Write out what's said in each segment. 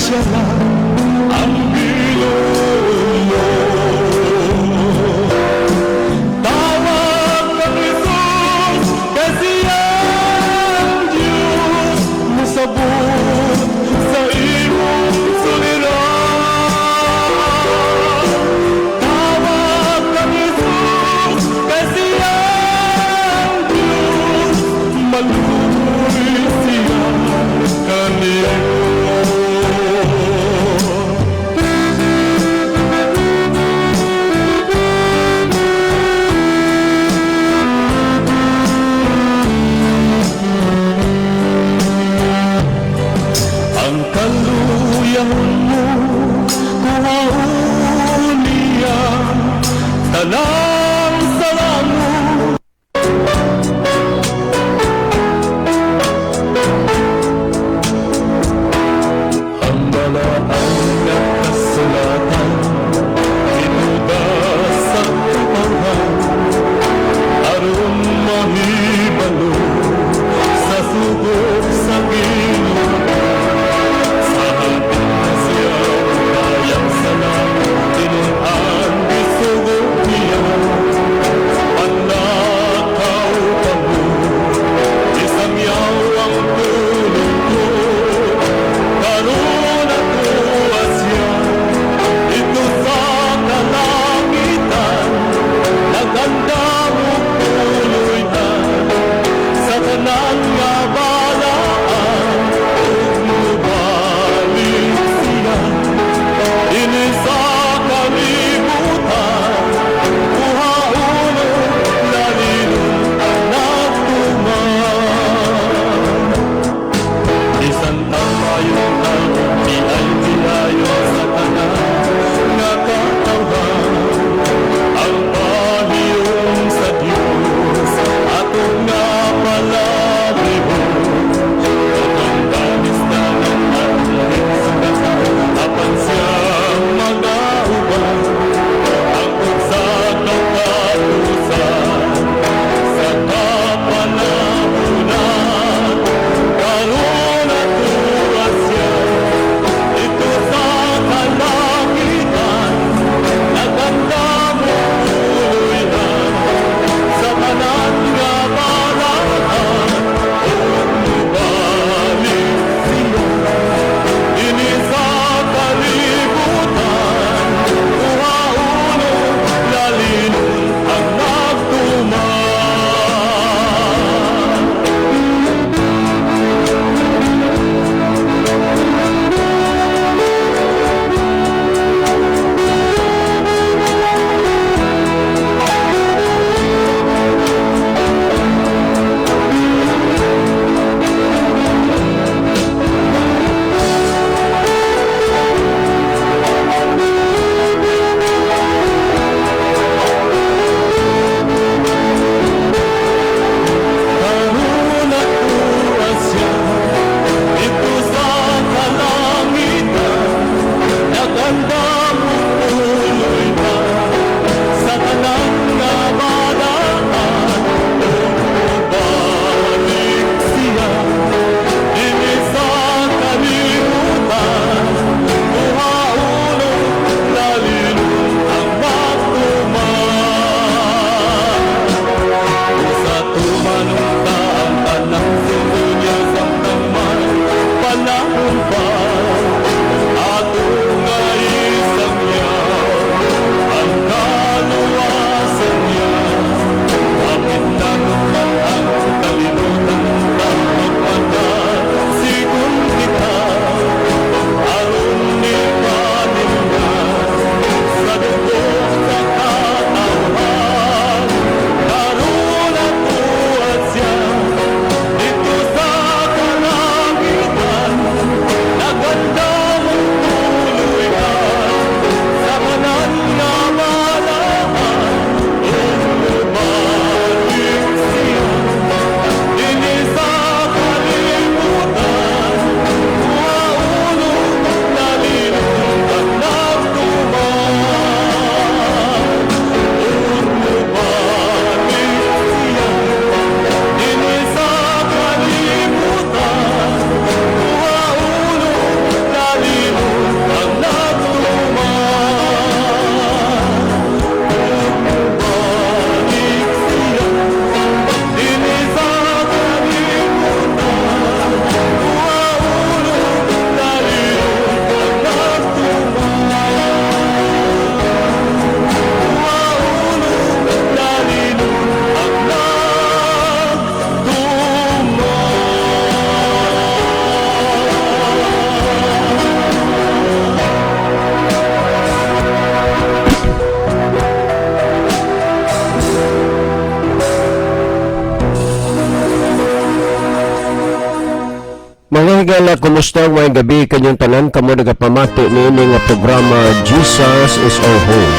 Siya lang ang Ginoo. Tawag kang Jesus, kay siya ang Diyos, musabot sa imong suliran. Tawag kang Jesus, kay siya ang Diyos, maluoy siya kaniyo. Mga higala, kumusta? Maayong gabi kanyong tanan, kamo nagapamati niini nga programa, Jesus is Our Hope.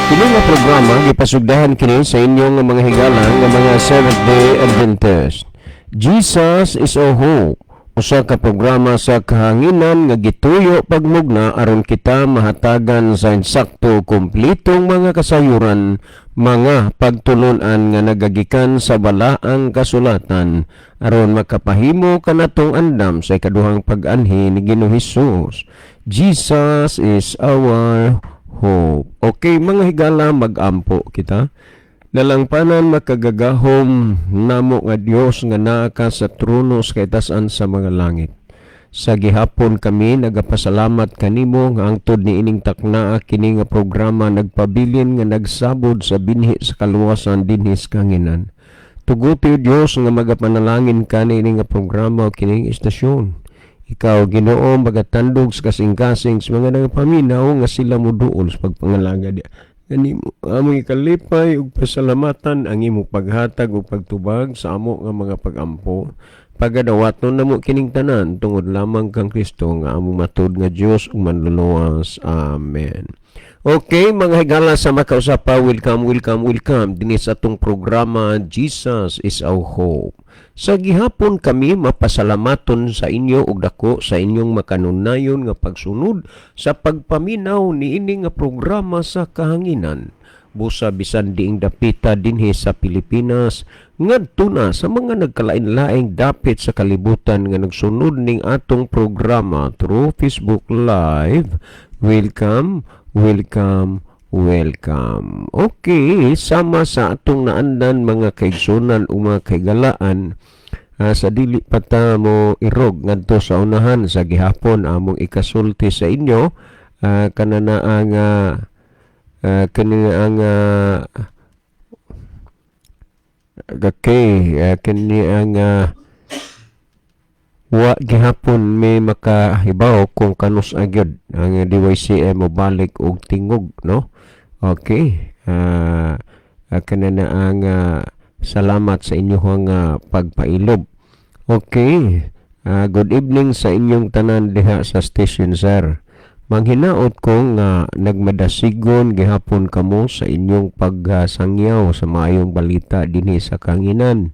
Kini nga programa gipasugdahan kini sa inyong mga higala nga mga Seventh-day Adventist. Jesus is Our Hope. Usa ka programa sa kahanginan nga gituyo pagmugna aron kita mahatagan sa insakto, kumplitong mga kasayuran, mga pagtulunan nga nagagikan sa Balaang Kasulatan aron makapahimo kanatong andam sa ikaduhang pag-anhi ni Ginoong Hesus. Jesus is our hope. Okay, mga higala, magampo kita. Dalangpanan, makagagahom namo nga Dios nga naa ka sa trono sa kaitasan sa mga langit. Sa gihapon kami nagapasalamat kanimo nga hangtod niining taknaa kini nga programa nagpabilin nga nagsabod sa binhi sa kaluwasan dinhi sa kahanginan. Tuguti, o Dios, nga magapanalangin ka niini nga programa o kining istasyon. Ikaw, Ginoo, magatandog sa kasing-kasing sa mga nagapaminaw nga sila moduol sa pagpangalagad kanimo. Among ikalipay ug pasalamatan ang imong paghatag ug pagtubag sa amo nga mga pagampo. Pagadawaton namo kining tanan tungod lamang kang Kristo nga among matud nga Dios ug Manluluwas. Amen. Okay, mga higala sa makausapa, welcome, welcome, welcome dinhi sa atong programa, Jesus is Our Hope. Sa gihapon kami mapasalamaton sa inyo og dako sa inyong makanunayon nga pagsunod sa pagpaminaw niini nga programa sa kahanginan. Busa bisan diing dapita dinhi sa Pilipinas ngadto na sa mga nagkalain-laing dapit sa kalibutan nga nagsunod ning atong programa through Facebook Live. Welcome, welcome, welcome. Okay, sama sa atong naandan, mga kaigsunan o mga kaigalaan, sa dili pa ta mo irog ngadto sa unahan, sa gihapon among ikasulti sa inyo kanana ang kani ang okay, kani ang wa gihapon may makahibaw kung kanus gyud ang DYCM mo balik og tingog, no? Okay, kanana ang salamat sa inyong pagpailob. Okay, good evening sa inyong tanan diha sa station, sir. Manghinaot ko nga nagmadasigon gihapon kamo sa inyong pagsangyaw sa maayong balita dinhi sa kahanginan.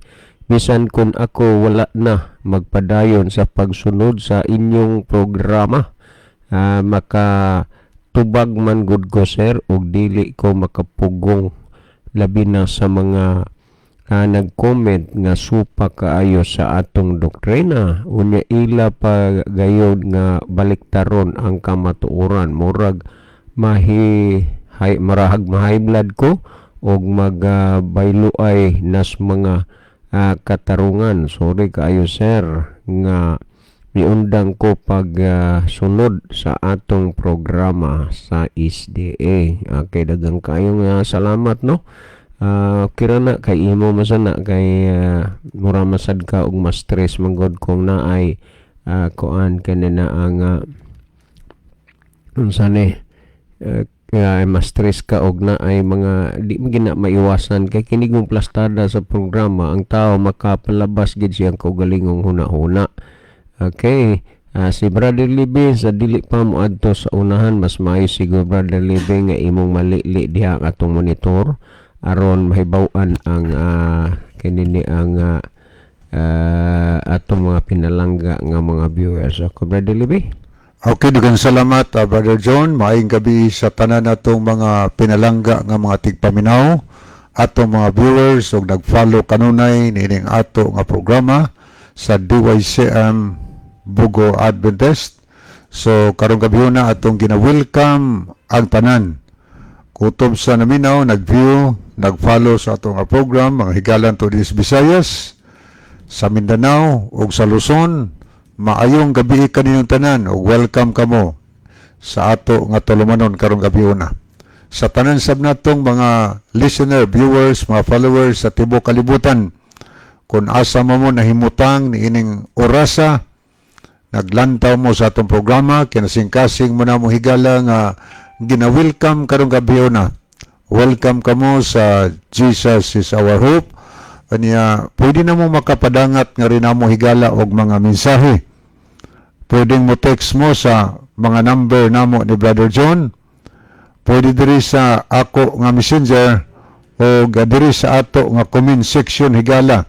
Bisan kung ako wala na magpadayon sa pagsunod sa inyong programa, maka tubag man gud ko, sir, og dili ko makapugong, labi na sa mga nag-comment nga supa kaayo sa atong doktrina, unya ila pa gayod nga baliktaron ang kamatuoran. Murag mahi hay, marahag ma-high blood ko og magbayloay nas mga katarungan. Sorry kaayo, sir, nga miundang ko pag sunod sa atong programa sa SDA. Okay, daghang kayo nga salamat, no? Kira na kay imo masana kay mura masad ka og mas stress manggod kung naay kuan kani na ang unsa ni kaya mas stress ka og naay mga di mo gina maiwasan kay kinig mong plastada sa programa, ang tao makapalabas gid siyang kaugalingong huna-huna. Okay, si Brother Libby, sa dili pa mo adto sa unahan, mas maayo siguro, Brother Libby, nga imong malili diha ang atong monitor aron mahibaw-an ang kini ni ang atong mga pinalangga nga mga viewers. Ako, Brother Libby. Okay, daghang salamat, Brother John. Maayong gabi sa tanan natong mga pinalangga nga mga tigpaminaw, atong mga viewers ug nag-follow kanunay niining ato nga programa sa DYCM Bogo Adventist. So karong gabi na atong gina-welcome ang tanan. Kutob sa naminaw, nag-view, nag-follow sa atong nga program, mga higalan to dis Visayas, sa Mindanao ug sa Luzon, maayong gabi kaninyong tanan ug welcome kamo sa ato nga tulumanon karong gabi una. Sa tanan sab natong mga listener, viewers, mga followers sa tibuok kalibutan, kung asa mo mo nahimutang niining orasa, naglantaw mo sa atong programa, kinasingkasing mo na mo higala nga gina-welcome karong gabi una. Welcome kamo sa Jesus is Our Hope. Kanya, pwede na mo makapadangat nga rin mo higala og mga mensahe. Pwedeng mo text mo sa mga number namo ni Brother John. Pwede diri sa ako nga Messenger o diri sa ato nga comment section, higala,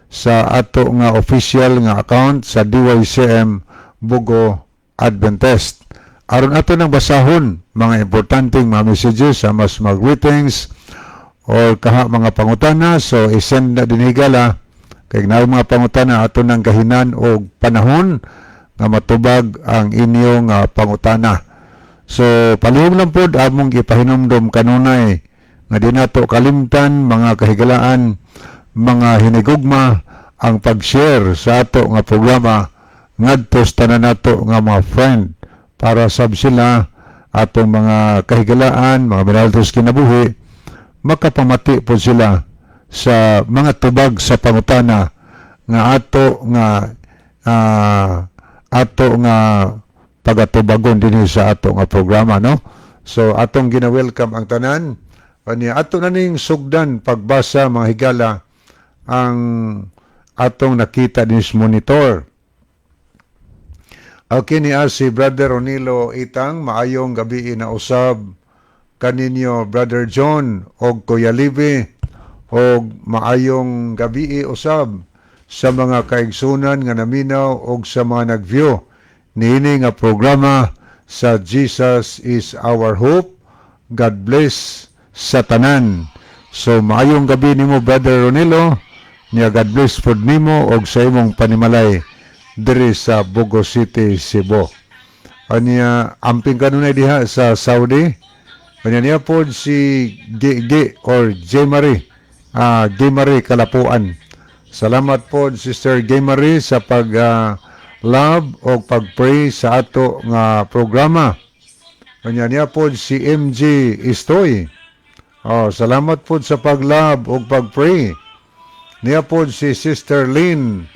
sa ato nga official nga account sa DYCM Bogo Adventist. Aron ato nang basahon mga importanteng mga messages sa mas mga greetings or kaha mga pangutana, so i-send na din, higala, kay na mga pangutana ato nang gahinan og panahon nga matubag ang inyong pangutana. So palihog lang pod among ipahinumdom kanunay nga di nato kalimtan, mga kahigalaan, mga hinigugma, ang pag-share sa ato nga programa ngadto sa tanan nato nga mga friend para sab sila, atong mga kahigalaan, mga minahal sa kinabuhi, makapamati po sila sa mga tubag sa pangutana nga ato nga pagatubagon dinhi sa ato nga programa, no? So atong gina-welcome ang tanan. Ani ato na ning sugdan pagbasa, mga higala, ang atong nakita din sa monitor. Okay, niya si Brother Ronilo Itang, "Maayong gabi na usab kaninyo, Brother John og Kuya Livi, og maayong gabi usab sa mga kaigsunan nga naminaw og sa mga nag-view niini nga programa sa Jesus is Our Hope. God bless sa tanan." So maayong gabi nimo, Brother Ronilo. Niya God bless pod nimo og sa imong panimalay diri sa Bogo City, Cebu. Anya amping kanunay diha sa Saudi. Anya niya pod si G G or J Marie, G Marie Kalapuan. Salamat pod, Sister G Marie, sa pag love o pag-pray sa ato nga programa. Anya niya pod si MG Istoy. Oh, salamat pod sa pag-love o pag-pray. Niya pod si Sister Lynn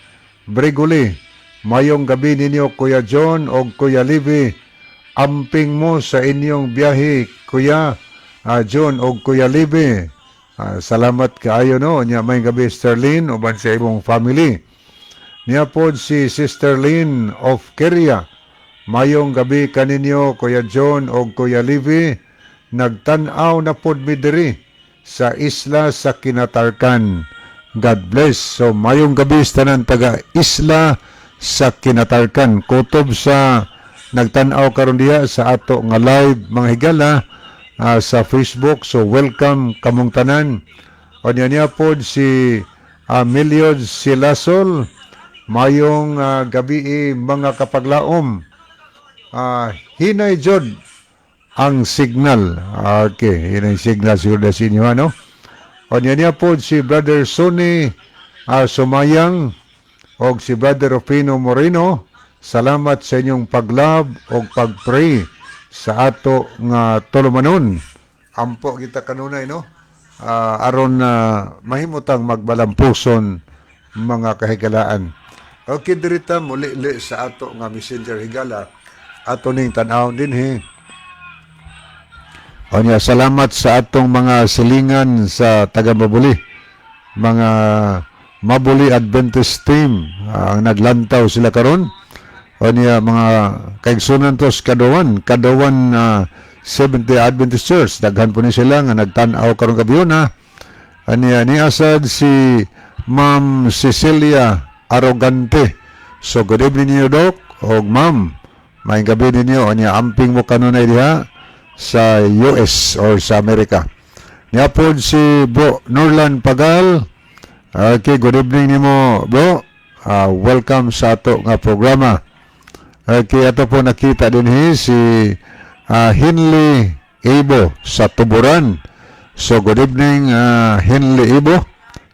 Briguli. "Mayong gabi ninyo, Kuya John o Kuya Livy. Amping mo sa inyong biyahe, Kuya John o Kuya Livy." Salamat kaayo, no. Nya may gabi, Sister Lynn, uban sa imong family. Niya pod si Sister Lynn of Korea. "Mayong gabi kaninyo, Kuya John o Kuya Livy. Nagtan-aw na pod mi diri sa isla sa Kinatarkan. God bless." So mayong gabi sa tanan taga isla sa Kinatarkan. Kutob sa nagtan-aw karon diha sa ato nga live, mga higala, sa Facebook. So welcome kamong tanan. O niya niya pod si Meliod Silasol. "Mayong gabi, mga kapaglaom. Hinay jud ang signal." Okay, hinay signal siguro na sa inyo, ano? O niya niya po si Brother Sonny Sumayang og si Brother Rufino Moreno. "Salamat sa inyong pag-love og pag-pray sa ato nga tulumanon." Ampo kita kanunay, no? Aron na mahimutang magbalampuson, mga kahigalaan. Okay, dirita muli li sa ato nga Messenger, higala. Ato ning tan-awon dinhi. O niya, salamat sa atong mga silingan sa taga Mabuli. Mga Mabuli Adventist Team, ang naglantaw sila karon. O niya, mga kaigsunan to sa Kadawan, Kadawan Seventh Day Adventist Church. Daghan po ni sila nga nagtan-aw karon gabiuna. Aniya ni asad si Ma'am Cecilia Arrogante. "So good evening niyo, Doc og Ma'am. Maayong gabi ninyo." Anya amping mo kanunay diha sa US or sa Amerika. Niya pod si Bro Norlan Pagal. Okay, good evening nimo, bro. Welcome sa ato nga programa. Okay, ato po nakita din si Hinley Ibo sa Tuburan. So good evening, Hinley Ibo.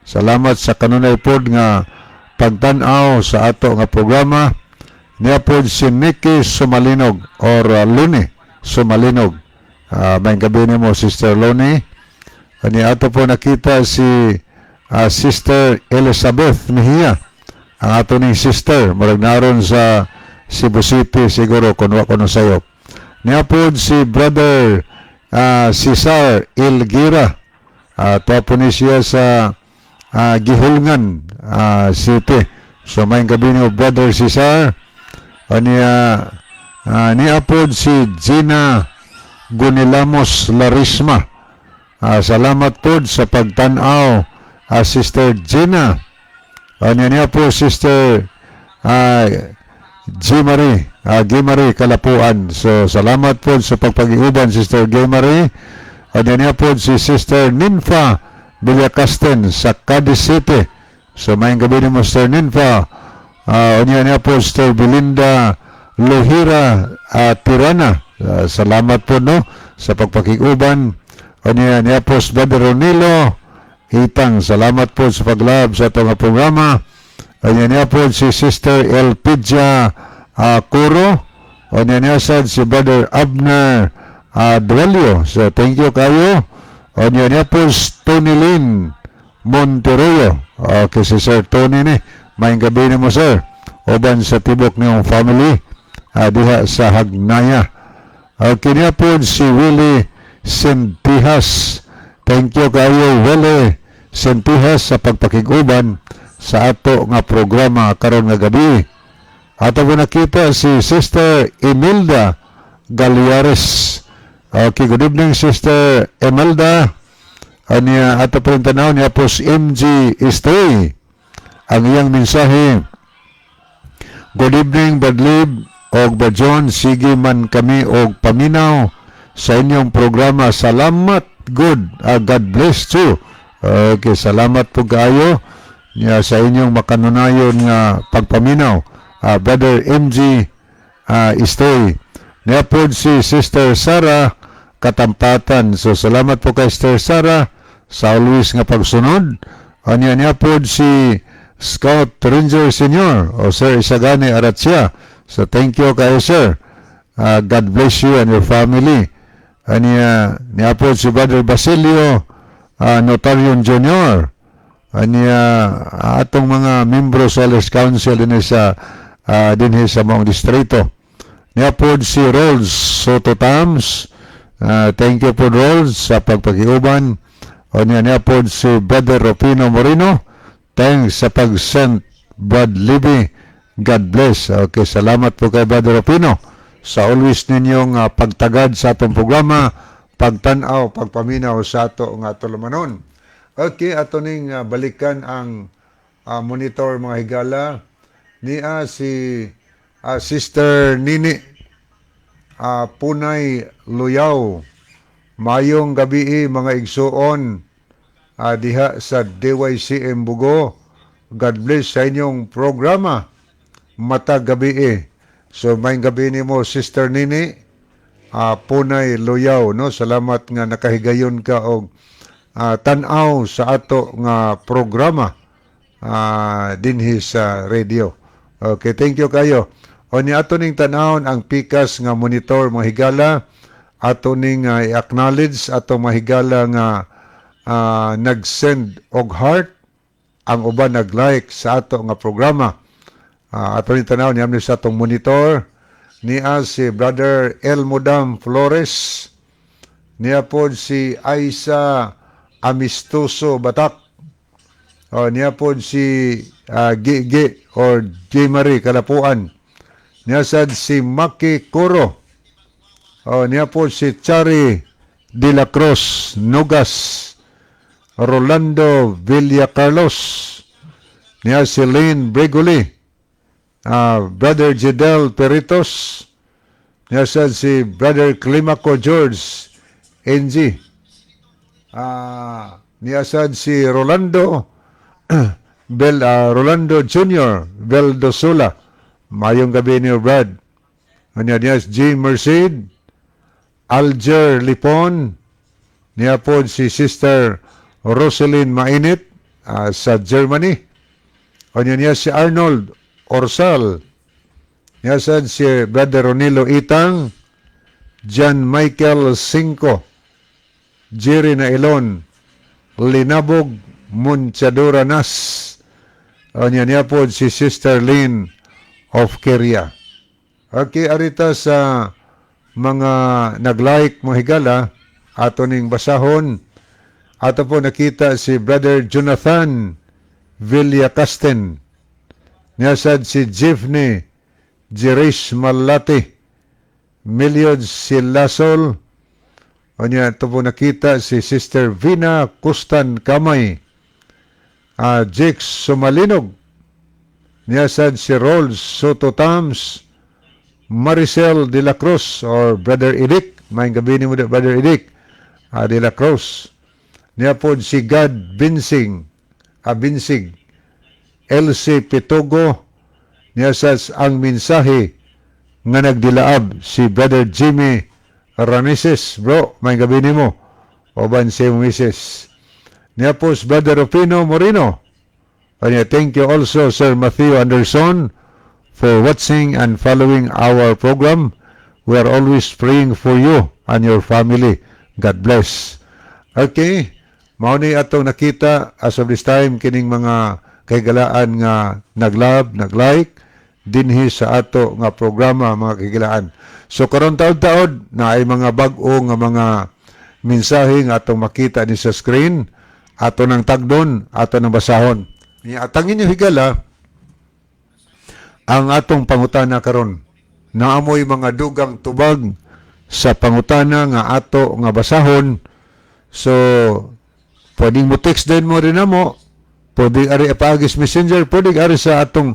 Salamat sa kanunay pod nga pagtan-aw sa ato nga programa. Niya pod si Nikki Sumalinog or Luni Sumalinog. May gabi nimo, Sister Loni. Ani ato po nakita si Sister Elizabeth Mejia. Ang ato ning sister, murag naron sa Cebu City siguro kun wa ko no sayop. Niya pod si Brother Cesar Ilgira. Uh, po ni siya sa Gihulngan City. So may gabi niyo, Brother Cesar. Aniya niya pod si Gina Gunilamos Larisma. Salamat pod sa pagtan-aw, Sister Gina. Anya niya po Sister G. Marie, G. Marie Kalapuan. So salamat po sa pagpag-iuban, Sister G. Marie. Anya niya po si Sister Ninfa Villacasten sa Cadiz City. So maayong gabi nimo, Sister Ninfa. Unya niya po Sister Belinda Lohira Tirana. Salamat po, no, sa pagpakiuban. Unya niya po si Brother Ronilo Itang. Salamat po sa pag-love sa atong programa. Unya niya po si Sister Elpidia Curo. Unya niya sad si Brother Abner Duelio. So thank you kayo. Unya niya po si Tony Lynn Monteroyo. Okay, si Sir Tony ni. Maayong gabi nimo, sir. Uban sa tibok niyong family diha sa Hagnaya. Okay niya po si Willie Sentihas. Thank you kayo, Willie Sentihas, sa pagpakiguban sa ato nga programa karon nga gabi. Ato po nakita si Sister Imelda Galiares. Okay, good evening, Sister Imelda. Aniya ato po yung tanaw niya po si MG Istay. Ang iyang mensahe: "Good evening, Badlib og Bajon, sige man kami og paminaw sa inyong programa. Salamat, good. God bless you." Okay, salamat po kaayo niya sa inyong makanunayon nga pagpaminaw. Brother MG Istoy. Niya po si Sister Sara Katampatan. So salamat po kay Sister Sara sa always nga pagsunod. Anya niya po si Scout Ranger Senior o Sir Isagani Aratsia. So thank you kayo, sir. God bless you and your family. Anya niya po si Brother Basilio Notarion Jr. Anya atong mga membro sa Elders Council dinhi sa maong distrito. Niya po si Rolls Soto Tams. Thank you po, Rolls, sa pagpakiuban. O niya niya po si Brother Rufino Moreno. Thanks sa pag-send, Brad Libby. God bless. Okay, salamat po kay Brother Rufino sa always ninyong pagtagad sa atong programa, pagtanaw, pagpaminaw sa ato nga tulumanon. Okay, ato ning balikan ang monitor, mga higala. Niya si Sister Nini Punay Luyaw. "Mayong gabi, mga igsuon diha sa DYCM Bugo. God bless sa inyong programa. Matag gabi." So maayong gabi nimo, Sister Nini Punay Luyaw, no. Salamat nga nakahigayon ka og tan-aw sa ato nga programa dinhi sa radio. Okay, thank you kayo. O ni ato ning tan-awon ang pikas nga monitor, mga higala, ato ning i-acknowledge ato mga higala nga nag-send og heart, ang uban nag-like sa ato nga programa. Ato ning tan-awon niya sa atong monitor niya si Brother El Mudam Flores, niya po si Aisa Amistoso Batak. O, niya po si Gigi or J. Marie Kalapuan. Niya sad si Maki Kuro. O, niya po si Chari De La Cruz Nugas. Rolando Villa Carlos. Niya si Lynn Brigoli. Brother Jidel Peritos. Niya sad si Brother Climaco George NG. Niya sad si Rolando Bel Rolando Jr. Veldosula. Mayong gabi niyo, Brad. Niya niya si G. Merced, Alger Lipon, niya po si Sister Roselyn Mainit sa Germany. O niya niya si Arnold Orsal. Niya sad si Brother Ronilo Itang, John Michael Cinco, Jerry Nailon, Linabog Munchadora Nas. O niya niya po si Sister Lynn of Korea. Okay, arita sa mga nag-like, mga higala, ato ning basahon. Ato po nakita si Brother Jonathan Villacasten. Niya sad si Jeffney Jeris Malati, Miliod Silasol. Unya ato po nakita si Sister Vina Kustan Kamay, Jake Sumalinog, niya sad si Rolls Soto Tams, Maricel de la Cruz or Brother Idik, maayong gabii nimo, Brother Idik de la Cruz. Niya po si God Binsing, Binsig, LC Pitogo, niya sa ang mensahe nga nagdilaab si Brother Jimmy Ramises. Bro, maayong gabii nimo. Uban si Mrs. Niya po si Brother Rufino Moreno. Kanya, thank you also, Sir Matthew Anderson, for watching and following our program. We are always praying for you and your family. God bless. Okay. Mao ni atong nakita as of this time kining mga kahigalaan nga nag-love, nag-like dinhi sa ato nga programa, mga kahigalaan. So karon taod-taod na ay mga bag-o nga mga mensahe nga atong makita ni sa screen, ato nang tagdon, ato nang basahon. Nya atang inyo higala ang atong pangutana karon. Naa moy mga dugang tubag sa pangutana nga ato nga basahon. So pwedeng mo text din mo rin mo, pwedeng ari paagis Messenger, pwedeng ari sa atong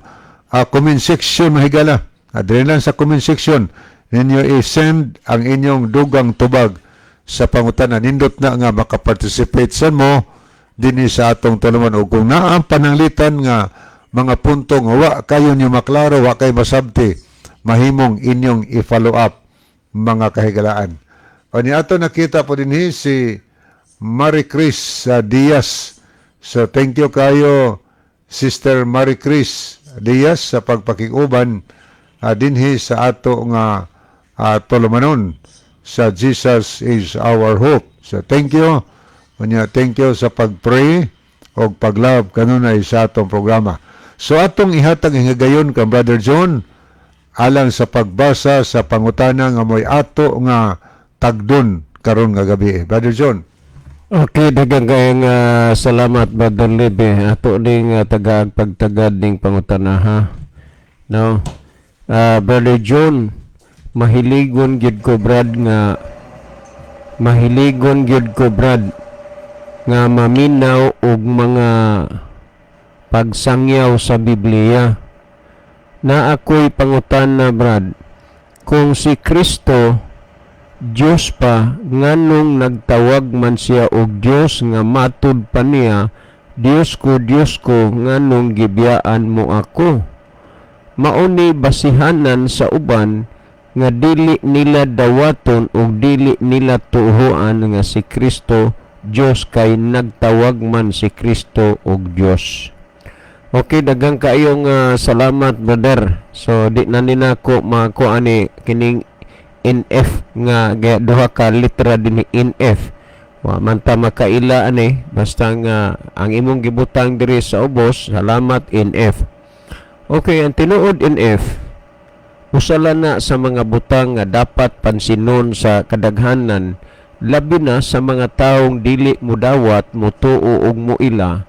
comment section, mahigala. Adre lang sa comment section ninyo i-send ang inyong dugang tubag sa pangutana. Nindot na nga makaparticipate sa mo dinhi sa atong tulumanon. O kung naa ang pananglitan nga mga punto nga wa kayo niyo maklaro, wa kay masabti, mahimong inyong i-follow up, mga kahigalaan. O ni ato nakita po dinhi si Marie Chris Diaz. So thank you kayo, Sister Marie Chris Diaz, sa pagpakiguban dinhi sa ato nga tulumanon sa Jesus is Our Hope. So thank you. Unya thank you sa pag-pray o pag-love kanunay sa atong programa. So atong ihatag ang higayon kang Brother John alang sa pagbasa sa pangutana nga mo'y ato nga tagdon karon nga gabi. Brother John. Okay, daghang kayong salamat, Brother Lebe. Ato ning tagaag pagtagad ning pangutana, ha. No. Brother John, mahiligon gyud ko, Brad, nga mahiligon gyud ko, Brad, nga maminaw og mga pagsangyaw sa Biblia. Na ako'y pangutana, Brad, kung si Kristo Diyos pa, nganong nagtawag man siya og Dios nga matud pa niya, "Diyos ko, Diyos ko, nganong gibiyaan mo ako?" Mauni basihanan sa uban nga dili nila dawaton og dili nila tuohan nga si Kristo Diyos kay nagtawag man si Kristo og Diyos. Okay, daghang kaayong salamat, brother. So di na ni nako makuha ani kining NF nga duha ka litra dinhi NF. Wa man ta makaila ani, basta nga ang imong gibutang diri sa ubos, salamat NF. Okay, ang tinuod, NF, usa lang na sa mga butang nga dapat pansinon sa kadaghanan, labi na sa mga taong dili mudawat, mutuo og muila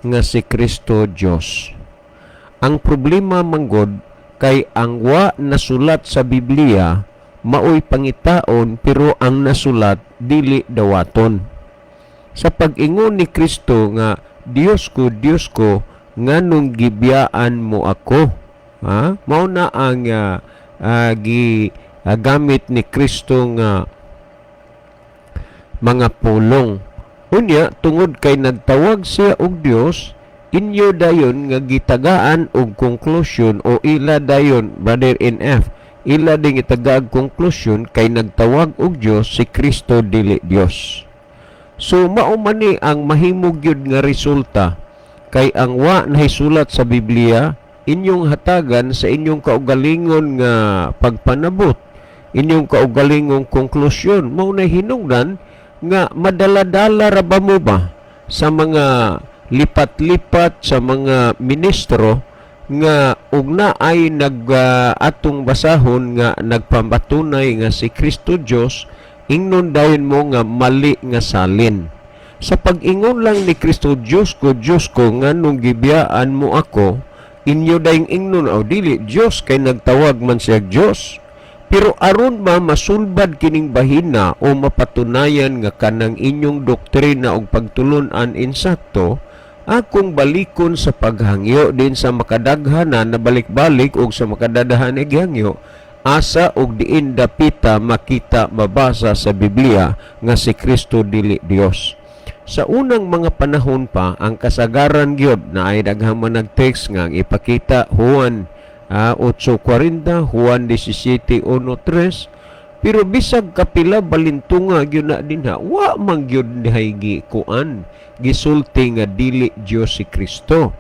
nga si Kristo Dios. Ang problema manggod kay ang wa nasulat sa Biblia maoy pangitaon, pero ang nasulat dili dawaton. Sa pag-ingon ni Kristo nga, "Diyos ko, Diyos ko, nganong gibiyaan mo ako?" Ha? Mao na ang gi gamit ni Kristo nga mga pulong. Unya tungod kay nagtawag siya og Dios, inyo dayon nga gitagaan og conclusion o ila dayon, Brother NF, ila ding itagaag conclusion kay nagtawag og Dios si Kristo, dili Dios. So mao man ni ang mahimo gyud nga resulta kay ang wa nahisulat sa Biblia inyong hatagan sa inyong kaugalingon nga pagpanabot, inyong kaugalingong konklusyon. Mao na hinungdan nga madala-dala ra ba mo ba sa mga lipat-lipat sa mga ministro nga ug na ay nag atong basahon nga nagpambatunay nga si Kristo Dios, ingnon dayon mo nga mali nga salin. Sa pag-ingon lang ni Kristo, "Diyos ko, Diyos ko, nganong gibiyaan mo ako?" Inyo dayong ingnon aw dili Dios kay nagtawag man siya Dios. Pero aron ba masulbad kining bahina o mapatunayan nga kanang inyong doktrina og pagtulun-an insakto, akong balikon sa paghangyo din sa makadaghanan na balik-balik og sa makadadahan na gihangyo, asa og diin dapita makita, mabasa sa Biblia nga si Kristo dili Dios? Sa unang mga panahon pa, ang kasagaran gyud na ay daghang man nag-text nga ang ipakita Juan 8:40, Juan 17:1-3, pero bisag kapila balintunga gyud na dinha, wa man gyud dihay gi kuan, gisulti nga dili Dios si Kristo.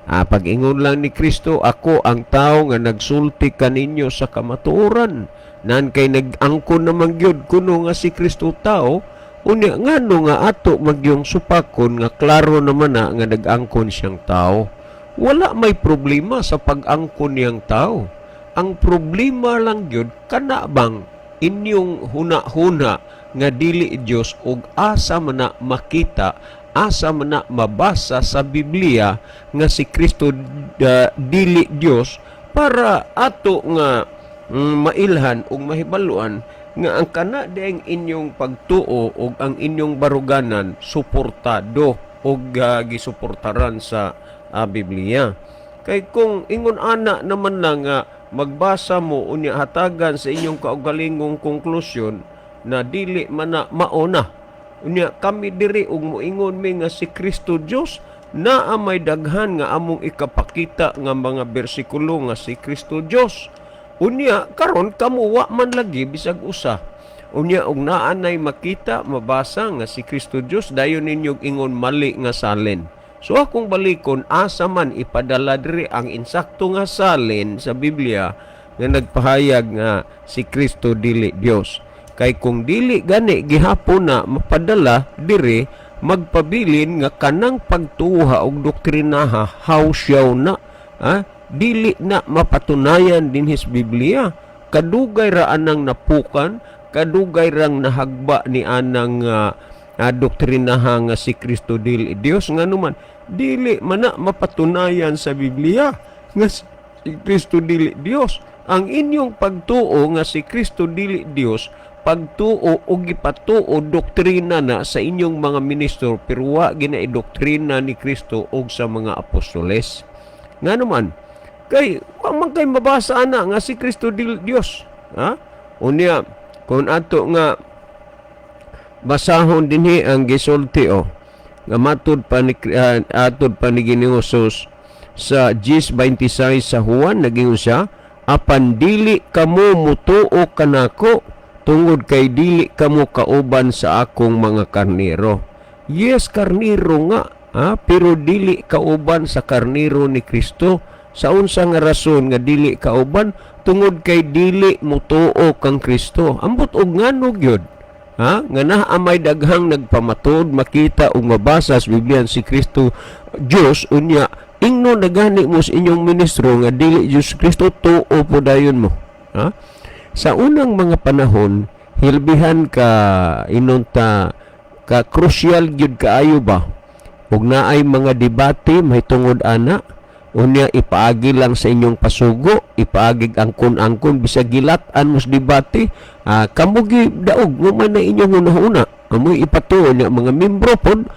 Pag-ingon lang ni Kristo, "Ako ang tao nga nagsulti kaninyo sa kamatuoran." Nan kay nag-angkon naman gyud kuno nga si Kristo tao, unya ngano nga ato magyong supakon nga klaro naman na nga nag-angkon siyang tao? Wala may problema sa pag-angkon niyang tao. Ang problema lang gyud kana bang inyong huna-huna nga dili Dios og asa man na makita, asa man na mabasa sa Biblia nga si Kristo dili Dios, para ato nga mailhan ug mahibaluan nga ang kana diang inyong pagtuo ug ang inyong baruganan suportado ug gisuportaran sa Biblia. Kay kung ingon ana naman lang nga magbasa mo, unya hatagan sa inyong kaugalingong konklusyon na dili man na mauna. Unya kami diri ug moingon mi nga si Kristo Dios, naa may daghan nga among ikapakita nga mga bersikulo nga si Kristo Dios. Unya karon kamo wa man lagi bisag usa. Unya og naa nay makita, mabasa nga si Kristo Dios, dayon ninyo ingon mali nga salin. So akong balikon, asa man ipadala diri ang insakto nga salin sa Biblia nga nagpahayag nga si Kristo dili Dios? Kay kung dili gani gihapon na mapadala diri, magpabilin nga kanang pagtuha og doktrinaha hawsyaw na, ha? Dili na mapatunayan dinhi sa Biblia. Kadugay ra anang napukan, kadugay rang nahagba ni anang doktrinaha nga si Kristo dili Dios, nga naman dili man na mapatunayan sa Biblia nga si Kristo dili Dios. Ang inyong pagtuo nga si Kristo dili Dios, pagtuo o gipatuo, doktrina na sa inyong mga ministro, pero wa gina doktrina ni Kristo og sa mga apostoles. Nga naman kay wa man kay mabasa ana nga si Kristo dili Dios, ha? Unya kung ato nga basahon dinhi ang gisulti o nga matud pa ni atod pa ni Ginoong Jesus sa 10:26 sa Juan, nagingon siya, "Apan dili kamo mutuo kanako tungod kay dili kamo kauban sa akong mga karnero." Yes, karnero nga, ha? Pero dili kauban sa karnero ni Kristo. Sa unsa nga rason nga dili kauban? Tungod kay dili mutuo kang Kristo. Ambot og ngano gyud? Ha? Nga naa may daghang nagpamatuod, makita ug mabasa sa Biblia si Kristo Dios, unya ingno na gani mo sa inyong ministro nga dili Dios Kristo, tuo po dayon mo. Ha? Sa unang mga panahon, hilbihan ka inunta ka crucial gyud kaayo ba ug naay mga debate mahitungod ana, unya ipaagi lang sa inyong pasugo, ipaagi angkon-angkon, bisag gilat-an mo sa debate, kamo gi daog mo man na inyong hunahuna, amoy ipatuo niya mga membro pod,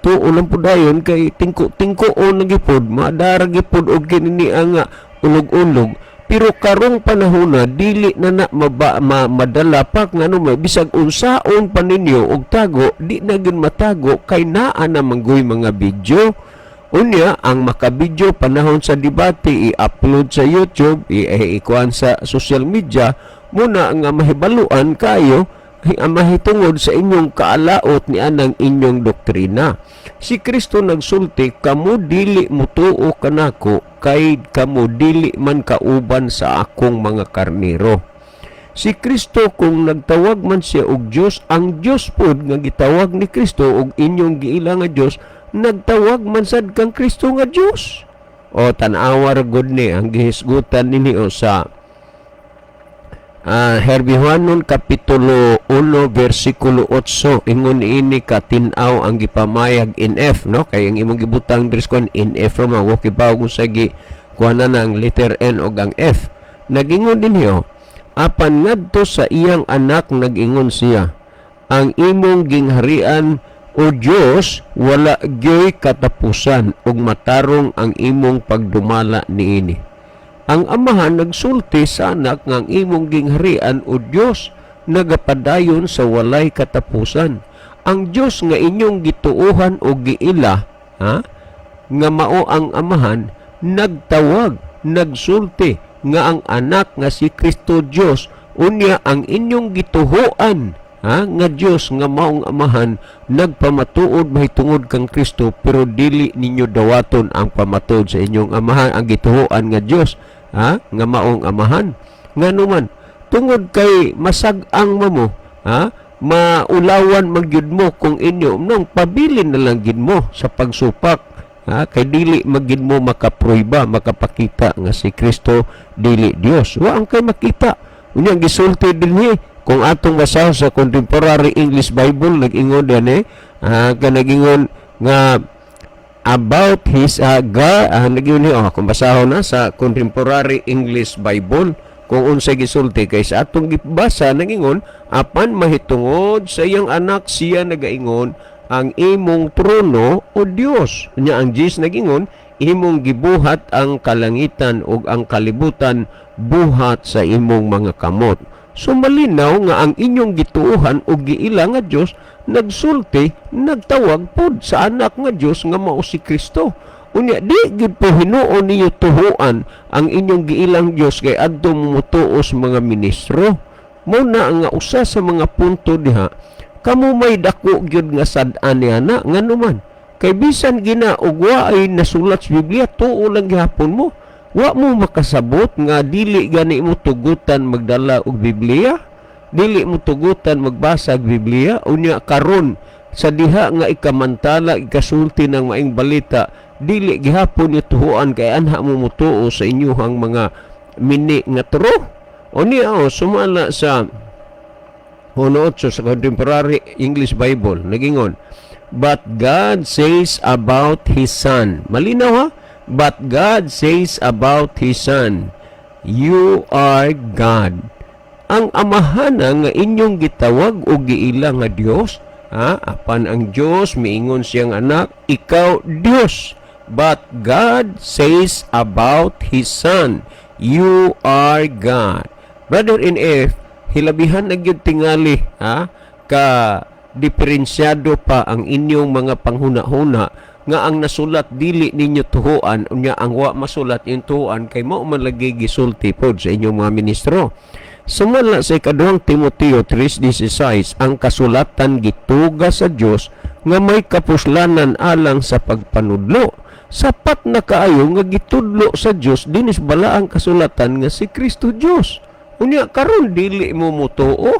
tuo lang pod dayon kay tingko-tingko o na gipod madara gipod og kini ang ulog-ulog. Pero karong panahon na dili na na madala pa, ngano may bisag unsaon pa ninyo og tago, di na gyud matago kay naa na manggoy mga video. Unya ang makabidyo panahon sa debate, i-upload sa YouTube, ikuan sa social media muna nga mahibaluan kayo ang mahitungod sa inyong kaalaot ni anang inyong doktrina. Si Kristo nagsulti, "Kamo dili mutuo kanako kay kamo dili man kauban sa akong mga karnero." Si Kristo, kung nagtawag man siya og Dios, ang Dios pod nga gitawag ni Kristo og inyong giila nga Dios, nagtawag man sad kang Kristo nga Dios. O tan-awa ra gud ni ang gihisgutan ninyo sa Herbihuanon kapitulo 1 versikulo 8. Ingon ini ka tin-aw ang gipamayag in F, no? Kay ang imong gibutang diri kon in F ra man, wa kibaw kung sa gi Kuha na ang letter N og ang F. Nagingon din hiyo, apan ngadto sa iyang anak nag-ingon siya, "Ang imong gingharian, O Dios, wala gyoy katapusan ug matarong ang imong pagdumala niini." Ang Amahan nagsulti sa anak nga ang imong gingharian, O Dios, nagapadayon sa walay katapusan. Ang Dios nga inyong gituuhan o giila, ha, nga mao ang Amahan, nagtawag, nagsulti nga ang anak nga si Kristo Dios. Unya ang inyong gituhuan, ha, nga Dios nga maong Amahan nagpamatuod mahitungod kang Kristo, pero dili ninyo dawaton ang pamatuod sa inyong Amahan, ang gituhuan nga Dios, ha, nga maong Amahan. Ngano man? Tungod kay masag-ang mo, ha, maulawan magyud mo kung inyo nang pabilin na lang gid mo sa pagsupak, ha, kay dili magyud mo makapruiba, makapakita nga si Kristo dili Dios. Wa ang kay makita. Unya ang gisulti dinhi, kung atong basahon sa Contemporary English Bible, nag-ingon din eh, ka nag-ingon nga about his God, nag-ingon oh, kung basahon na sa Contemporary English Bible kung unsay gisulti, kay sa atong gibasa nagingon, apan mahitungod sa iyang anak siya nagaingon, "Ang imong trono, O Dios." Nya ang Diyos nagingon, "Imong gibuhat ang kalangitan ug ang kalibutan buhat sa imong mga kamot." So malinaw nga ang inyong gituohan og giila nga Dios nagsulti, nagtawag pod sa anak nga Dios nga mao si Kristo. Unya di gid po hinuon ninyo tuhuan ang inyong giilang Dios kay adto motuos mga ministro. Mo na nga usa sa mga punto diha, kamo may dako gyud nga sad-an niya na. Ngano man? Kay bisan gina og wa ay nasulat sa Biblia, tuo lang gihapon mo. Wa mo makasabot nga dili gani mo tugutan magdala og Biblia, dili mo tugutan magbasa og Biblia. Unya karon sa diha nga ikamantala, ikasulti ng maing balita, dili gihapon ni tuhuan kay anha mo mutuo sa inyuhang mga mini nga turo. O niya oh, sumala sa Huno 8 sa Contemporary English Bible, nagingon, "But God says about His Son." Malinaw ha? "But God says about His Son, 'You are God.'" Ang Amahana nga inyong gitawag o giila nga Dios, ha? Apan ang Dios miingon siyang anak, "Ikaw Dios." "But God says about His Son, 'You are God.'" Brother in F, hilabihan na gyud tingali, ha, ka diferensyado pa ang inyong mga panghuna-huna nga ang nasulat dili ninyo tuhuan, unya ang wa masulat yung tuhuan kay mao man lagi gisulti pod sa inyong mga ministro. Sumala sa ikaduhang Timoteo 3:16, ang kasulatan gituga sa Dios nga may kapuslanan alang sa pagpanudlo. Sapat na kaayo nga gitudlo sa Dios dinis balaang kasulatan nga si Kristo Dios. Unya karon dili mo mutuo,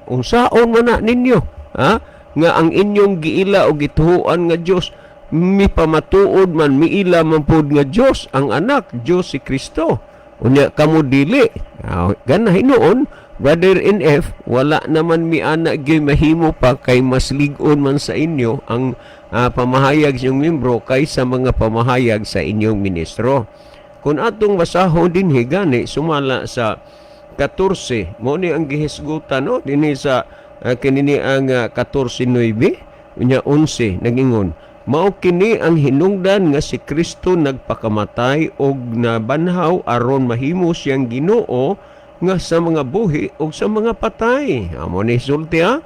unsaon man na ninyo, ha, nga ang inyong giila o gituhuan nga Dios mipamatuod man, miila man pod nga Dios ang anak, Dios si Kristo, unya kamo dili? Ah, gana hinuon, Brother NF, wala naman mi ana gyud mahimo pa kay mas lig-on man sa inyo ang pamahayag sa inyong membro kaysa mga pamahayag sa inyong ministro. Kung atong basahon din gani sumala sa 14, mo ni ang gihisgutan, no, dinhi sa kinini ang 14:9 unya 11, nagingon, "Mao kini ang hinungdan nga si Kristo nagpakamatay og nabanhaw aron mahimo siyang Ginoo nga sa mga buhi ug sa mga patay." Amo ni sulti ha.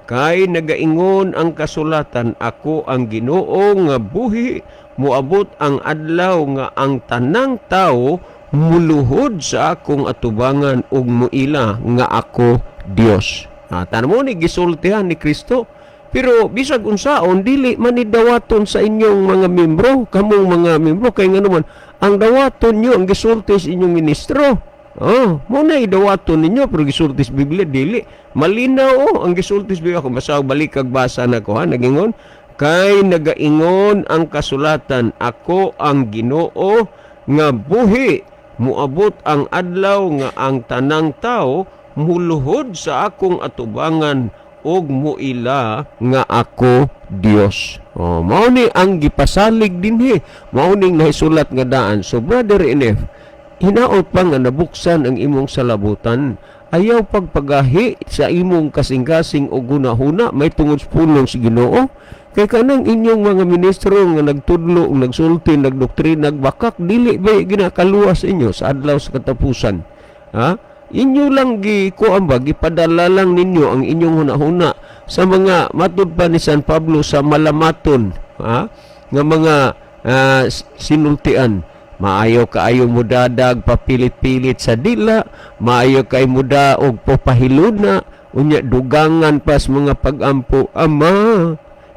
"Kay nagaingon ang kasulatan, 'Ako ang Ginoo nga buhi, moabot ang adlaw nga ang tanang tawo muluhod sa akong atubangan ug muila nga ako Dios.'" Ah, tan mo ni gisultihan ni Kristo. Pero bisag unsaon, dili man ni dawaton sa inyong mga membro, kamong mga membro, kay ngano man ang dawaton nyo ang gisulti sa inyong ministro. Oh, mo na idawaton ninyo, pero gisulti sa Biblia dili. Malinaw oh ang gisulti sa Biblia. Kung basa balik kag basa na ko ha, nagingon, "Kay nagaingon ang kasulatan, 'Ako ang Ginoo nga buhi, moabot ang adlaw nga ang tanang tao muluhod sa akong atubangan ug muila nga ako Dios. Oh, mao ni ang gipasalig dinhi. Mao ning nahisulat nga daan. So Brother NF, hinaot pa nga nabuksan ang imong salabutan. Ayaw pagpagahi sa imong kasing-kasing o gunahuna may tungod sa pulong sa Ginoo. Kay kanang inyong mga ministro nga nagtudlo, nagsulti, nagdoktrina, nagbakak, dili ba ginakaluwas inyo sa adlaw sa katapusan? Ha? Inyo lang gi kuan ba, gipadala lang ninyo ang inyong hunahuna sa mga, matud pa ni San Pablo, sa malamaton, ha, nga mga sinultian. Maayo kaayo mudadag papilit-pilit sa dila, maayo kay mudaog popahiluna, unya dugangan pas mga pagampo, "Ama,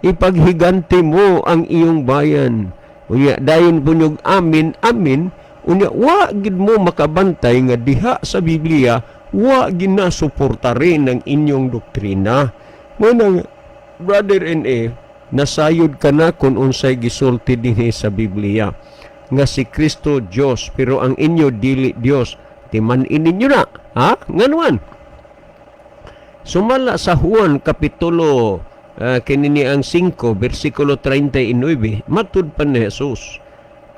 ipaghiganti mo ang iyong bayan." Unya dayon punyog amin, amin. Unya wa gid mo makabantay nga diha sa Biblia wa ginasuportarin ang inyong doktrina. Mo nang, Brother N.A., nasayod ka na kung unsay gisulti dinhi sa Biblia nga si Kristo Dios, pero ang inyo dili Dios. Timan-i ninyo na, ha? Nganuan sumala sa Juan kapitulo kinini ang 5 bersikulo 39, matud pa ni Jesus,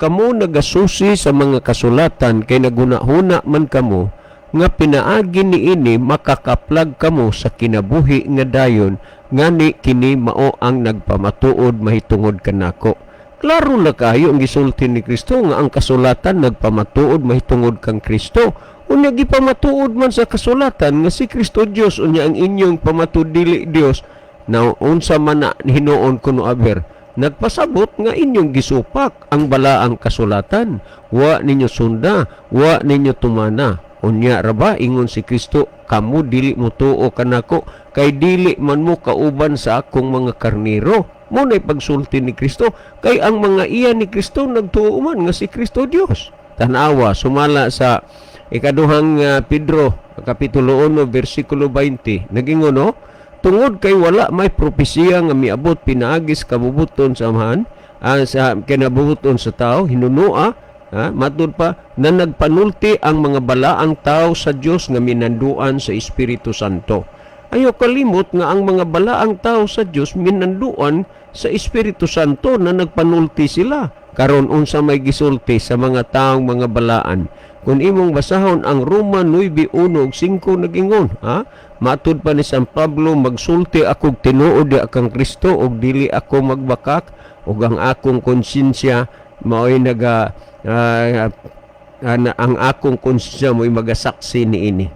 "Kamo nagasusi sa mga kasulatan kay nagunahuna man kamo nga pinaagi niini makakaplag kamo sa kinabuhi nga dayon, ngani kini mao ang nagpamatuod mahitungod kanako." Klaro na kayo ang gisulti ni Kristo nga ang kasulatan nagpamatuod mahitungod kang Kristo. Unya gipamatuod man sa kasulatan nga si Kristo Dios, unya ang inyong pamatud dili Dios. Na unsa man na hinuon kuno aber? Nagpasabot nga inyong gisupak ang balaang kasulatan. Wa ninyo sunda, wa ninyo tumana. Unya raba ingon si Kristo, "Kamo dili mo tuo kanako kay dili man mo kauban sa akong mga karnero." Mo na'y pagsulti ni Kristo kay ang mga iya ni Kristo nagtuo man nga si Kristo Dios. Tanawa sumala sa ikaduhang Pedro kapitulo 1 bersikulo 20, nagingon, no, "Tungod kay wala may propesiya nga miabot pinaagi sa kabubuton sa Amahan, sa kinabubuton sa tao, hinunua, ha, matud pa na nagpanulti ang mga balaang tao sa Dios nga minanduan sa Espiritu Santo." Ayaw kalimot nga ang mga balaang tao sa Dios minanduan sa Espiritu Santo na nagpanulti sila. Karon unsa may gisulti sa mga taong mga balaan? Kung imong basahon ang Roma 9:1 ug 5, nagingon, ha? Matud pa ni San Pablo, "Magsulti akog tinuod di kang Kristo ug dili ako magbakak, ug ang akong konsensya maoy naga ang akong konsensya mo'y magasaksi niini."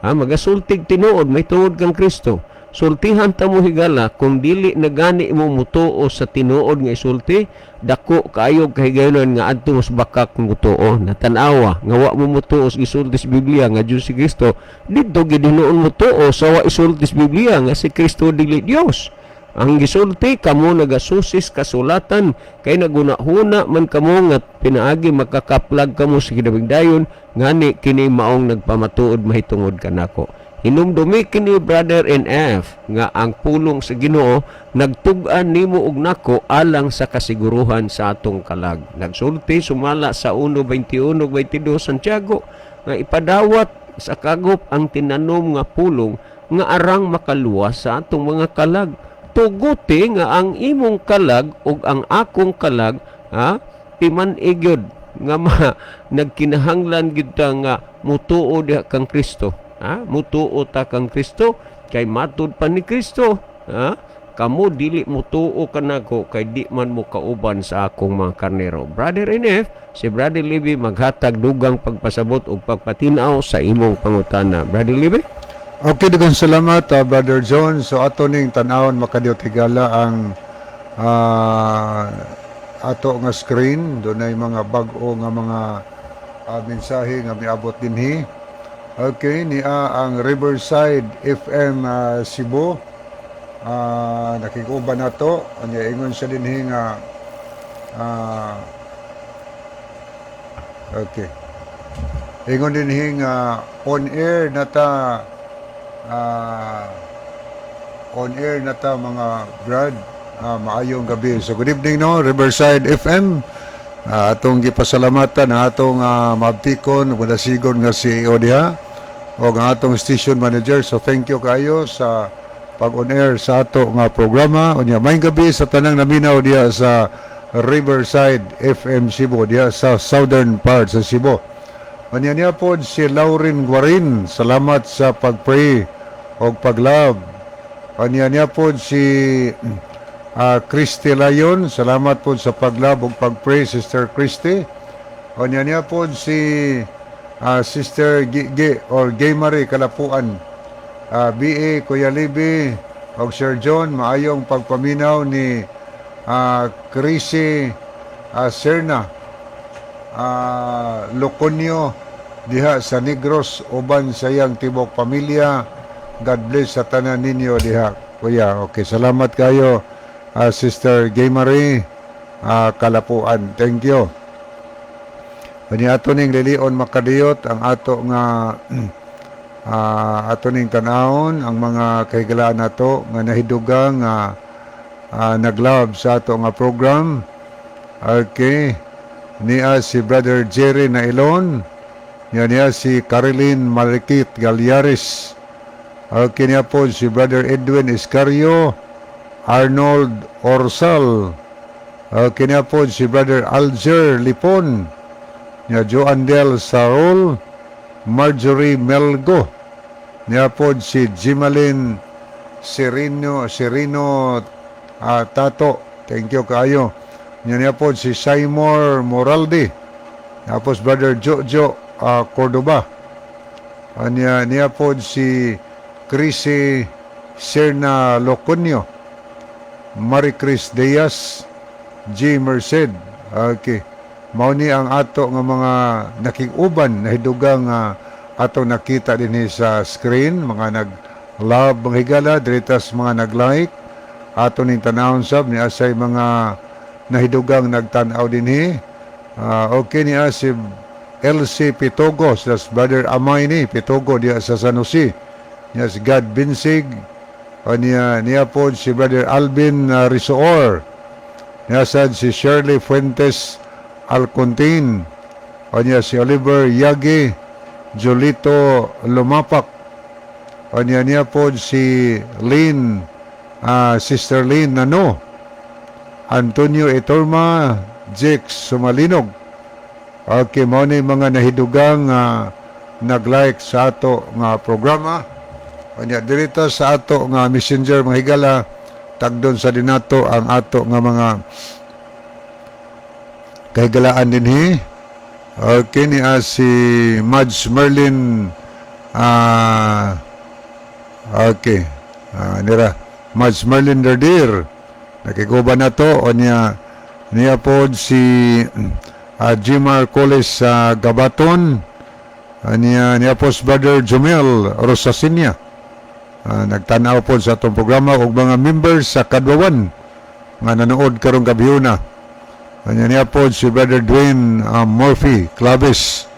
Ha, magasultig tinuod may tungod kang Kristo. Sultihan ta mo higala, kung dili na gani mo mutuo sa tinuod nga isulti, dako kaayo kahigayonon nga adto mas bakak mutuo. Natanawa nga wa mo mutuo sa gisulti sa Biblia nga Dios si Kristo, didto gid hinuon mutuo sa wa isulti sa Biblia nga si Kristo dili Dios. Ang gisulti, "Kamo nagasusis kasulatan kay nagunahuna man kamo nga pinaagi makakaplag kamo sa kinabuhi dayon, ngani kini maong nagpamatuod mahitungod kanako." Hinumdumi kini, Brother NF, nga ang pulong sa Ginoo nagtug-an nimo og nako alang sa kasiguruhan sa atong kalag. Nagsulti sumala sa 1:21 22 Santiago nga ipadawat sa kagop ang tinanom nga pulong nga arang makaluwas sa atong mga kalag. Tuguti nga ang imong kalag ug ang akong kalag, ha, timan-i gyud nga nagkinahanglan gyud ta nga mutuo diha kang Kristo, ha, mutuo ta kang Kristo kay matud pa ni Kristo, ha, "Kamo dili mutuo kanako kay di man mo kauban sa akong mga karnero." Brother NF, si Brother Libby maghatag dugang pagpasabot ug pagpatinaw sa imong pangutana. Brother Libby. Okay, daghang salamat, Brother John. So ato ning tan-awon, makadiyot higala, ang ato nga screen. Dunay mga bag-o nga mga mensahe nga miabot dinhi. Okay, niya ang Riverside FM Cebu. Nakikuban nato. Anya ingon siya dinhi nga okay. Ingon dinhi nga on air na ta, on air na ta mga brad. Maayong gabi. So good evening, no, Riverside FM. Atong gipasalamatan ang atong mabtikon ug sigon nga CEO diha o ang atong station manager. So thank you kayo sa Pag on air sa ato nga programa. Unya, maayong gabi sa tanang naminaw diha sa Riverside FM Cebu, diha sa southern part sa Cebu. Unya, niya po si Lauren Guarin, salamat sa pag-pray og pag-love. Unya, niya po si Christy Layon, salamat po sa pag-love og pag-pray, Sister Christy. Unya, niya po si Sister Gigi or Gay Marie Kalapuan. BA Kuya Libby og Sir John, maayong pagpaminaw ni Chrissy Serna Loconio diha sa Negros uban sa iyang tibok pamilya. God bless sa tanan ninyo diha, kuya. Okay, salamat kayo, Sister Gay Marie Kalapuan. Thank you. Kani ato ning lilion makadiyot ang ato nga ato ning tanawon ang mga kahigalaan nato nga nahidugang nga nag-love sa ato nga program. Okay. Niya si Brother Jerry Nailon. Niya niya si Caroline Marikit Galyares. Okay, niya po si Brother Edwin Iscario, Arnold Orsal. Okay, niya po si Brother Alger Lipon. Niya Joandel Sarol, Marjorie Melgo. Niya po si Jimalin Serino Serino Tato. Thank you kaayo. Niya niya po si Seymour Moraldi. Tapos Brother Jojo Cordoba. Niya niya po si Chrissy Serna Loconio. Marie Chris Diaz, G. Merced. Okay. Mao ni ang ato nga mga nakig-uban na hidugang nga ato nakita dinhi sa screen, mga nag love, mga higala diritas, mga nag-like. Ato ning tanawon sab ni asay mga nahidugang nagtan-aw dinhi. Okay, niya si LC Pitogo, slash Brother Amay ni Pitogo diha sa San Jose. Niya si God Binsig. O niya, niya po si Brother Alvin Risoor. Niya sad si Shirley Fuentes Alcontin. O niya si Oliver Yagi, Jolito Lumapak. O niya niya po si Lynn, Sister Lynn Nano, Antonio Etorma, Jake Sumalinog. Okay, mao ni mga nahidugang nag-like sa ato nga programa. Unya, dirito sa ato nga Messenger, mga higala, tagdon sa dinato ang ato nga mga kahigalaan dinhi. Okay, niya si Madge Merlin okay. Nira Madge Merlin Derdir. Nakikuba na to o niya niya po si Jimar Coles sa Gabaton. Niya niya po si Brother Jumel Rosasinia. Nagtanaw po sa atong programa og mga members sa Kadwawan nga nanood karong gabhiona. Anya, niya po si Brother Dwayne Murphy Claves.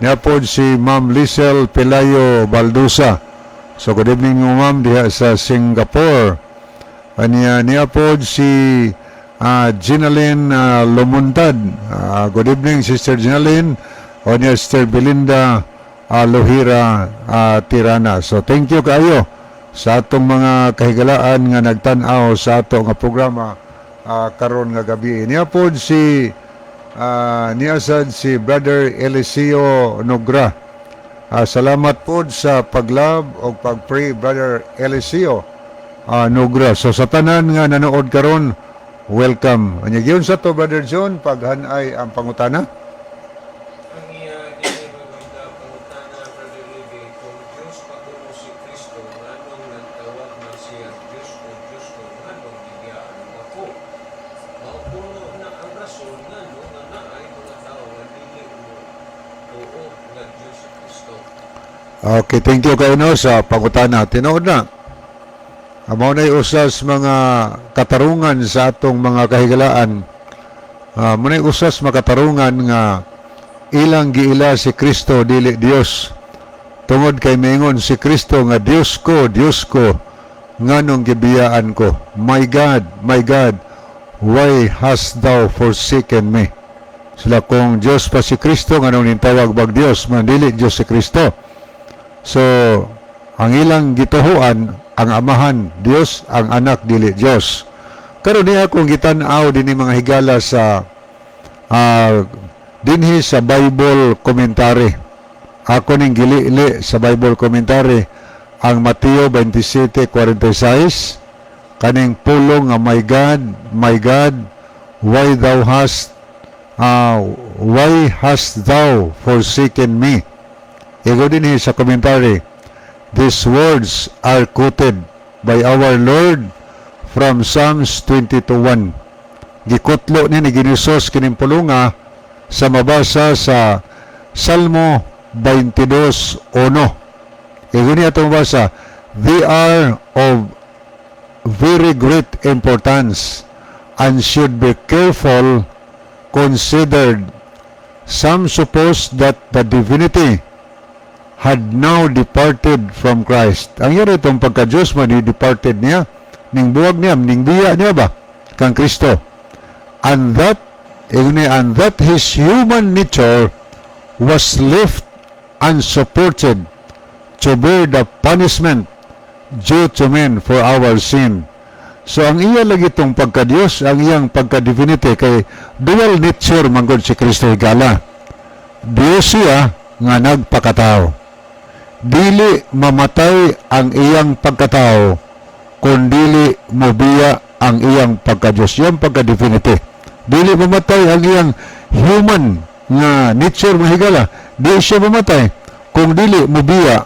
Niya po si Ma'am Liesel Pelayo Baldusa. So good evening mo, ma'am, diha sa Singapore. Anya, niya po si Ginalyn Lumuntad. Good evening, Sister Ginalyn. O niya Sister Belinda Lohira Tirana. So thank you kayo sa atong mga kahigalaan nga nagtan-aw sa ato nga programa karon nga gabi. Niya po si niya sad si Brother Eliseo Nogra. Salamat po sa pag-love o pag-pray, Brother Eliseo Nogra. So sa tanan nga nanood karon, welcome. Anya, giyon sa to, Brother John, paghanay ang pangutana. Ang iya dili maganda pangutana, Brother Libby, kung Diyos pa kuno si Kristo, nganong nagtawag man siya, "Diyos ko, Diyos ko, nganong gibiyaan mo ako?" Mao kuno na ang rason ngano nga naay mga tawo nga dili mo tuo nga Diyos si Kristo. Okay, thank you kayo no sa pangutana. Tinuod na. Mao na'y usas mga katarungan sa atong mga kahigalaan. Mao na'y usas makatarungan nga ilang giila si Kristo dili Dios. Tungod kay mingon si Kristo nga, "Dios ko, Dios ko, nganong gibiyaan ko? My God, my God, why hast thou forsaken me?" Sila, kung Dios pa si Kristo, nganong nintawag bag Dios man dili Dios si Kristo? So, ang ilang gituhuan Ang Amahan Dios, ang Anak dili Dios. Karon niya akong gitan-aw dinhi, mga higala, sa dinhi sa Bible commentary. Ako ning gilili sa Bible commentary ang Mateo 27:46, kaning pulong nga "My God, my God, why hast thou forsaken me?" Ingon dinhi sa commentary, "These words are quoted by our Lord from Psalms 22:1." Gikutlo ni Ginoong kining pulunga sa mabasa sa Salmo 22:1. Ingon niya itong basa, "They are of very great importance and should be careful considered. Some suppose that the divinity had now departed from Christ." Ang yun itong pagka-Diyos man, departed niya, ning buwag niya, ning biya niya ba, kang Kristo. And that, ingon niya, "and that his human nature was left unsupported to bear the punishment due to men for our sin." So ang iya lagi itong pagka-Diyos, ang iyang pagka-divinity, kay dual nature manggod si Kristo, higala. Diyos siya nga nagpakatao. Dili mamatay ang iyang pagkatao kung dili mobiya ang iyang pagka-Diyos, iyang pagka-divinity. Dili mamatay ang iyang human nga nature, mga higala. Di siya mamatay kung dili mobiya